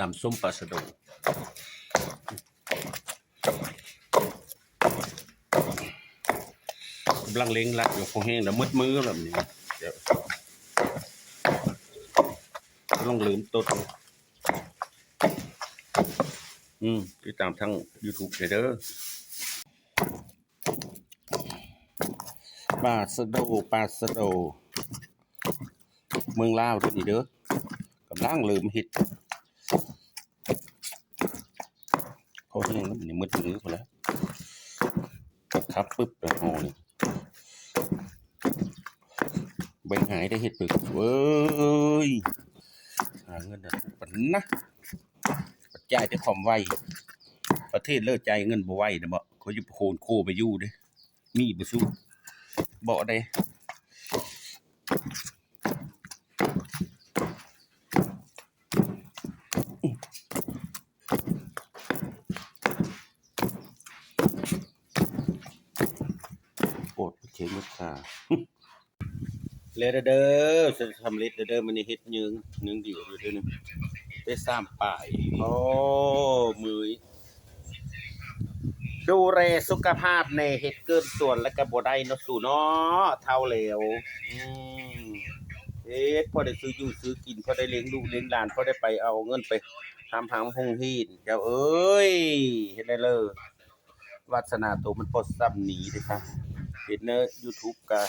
ຕຳສົ້ມປາສະໂດ ກຳລັງເລັ່ງລັດຢູ່ ພໍແຫ້ງແລ້ວໝົດມື້ແບບນີ້ ກຳລັງເລີ່ມຕົ້ນ ອືມ ຕິດຕາມທາງຢູທູບແດ່ເດີ. ປາສະໂດ ປາສະໂດ ເມືອງລາວເດີນີ້ເດີ ກຳລັງເລີ່ມເຮັດ ພໍແຫ້ງແລ້ວ ມື້ນີ້ໝົດມື້ພຸ້ນແຫຼະ ຄັບປຶບໄປຫໍ່ນີ້ ໄວຫາຍໄດ້ເຮັດເບິ່ງເວີຍ ຫາເງິນນະ ປານນະ ຈ່າຍແຕ່ຄວາມໄວ ປະເທດເລີກຈ່າຍເງິນບໍ່ໄວນະເບາະ ເຂົາຢູ່ໂຄນໂຄໄປຢູ່ເດ້ ມີບໍ່ສູ້ ບໍ່ໄດ້ ໂອດ ໂອເຄ ໝົດຄ່າ. ແລ້ວເດີ ສຳເລັດແລ້ວເດີ ມື້ນີ້ເຮັດຍືງ ຍືງດຽວຢູ່ເດີນີ້ ໄດ້ສາມປາຍ ໂອ້ ເມື່ອຍ ດູແລສຸຂະພາບແດ່ ເຮັດເກີນສ່ວນແລ້ວກໍບໍ່ໄດ້ເນາະ ສູເນາະ ເຖົ້າແລ້ວ ອືມ ເຮັດພໍໄດ້ຊື້ຢູ່ຊື້ກິນ ພໍໄດ້ລ້ຽງລູກລ້ຽງຫຼານ ພໍໄດ້ໄປເອົາເງິນໄປຮ່ຳຮາໂຮງຮຽນ ເຈົ້າເອີຍ ເຮັດແດ່ເລີ ວາດສະໜາໂຕມັນພໍສ່ຳນີ້ເດ້ຄ່ະ ເຫັນໃນຢູທູບກະ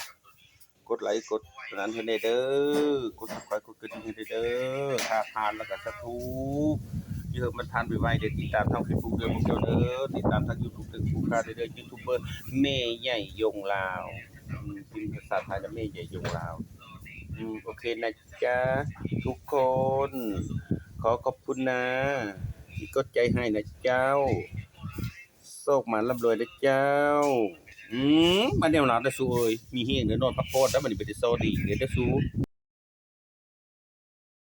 ກົດໄລກົດອັນນັ້ນໃຫ້ແດ່ເດີ ກົດຊັບສະໄຄຣບ໌ ກົດກະດິ່ງໃຫ້ແດ່ເດີ ຖ້າຜ່ານແລ້ວກະສາທຸ ເອີ ມັນຜ່ານໄວໆເດີ ຕິດຕາມທາງເຟສບຸກເດີພວກເຈົ້າເດີ ຕິດຕາມທາງຢູທູບເດີ ຜູ້ຄ້າເດີ ຢູທູບເບີແມ່ໃຫຍ່ຢົງລາວ ອືມ ພິມພາສາໄທນະ ແມ່ໃຫຍ່ຢົງລາວ ອືມ ໂອເຄນະຈ໊ະ ທຸກຄົນ ຂໍຂອບຄຸນນະ ທີ່ກົດໃຈໃຫ້ນະເຈົ້າ. ໂຊກໝານລ່ຳລວຍເດີເຈົ້າ ອືມ ມາແນວນັ້ນເດີສູເອີຍ ມີແຮງເດີ ນອນພັກຜ່ອນເດີ ບັດນີ້ໄປແຕ່ເຊົ້າດີເດີສູ.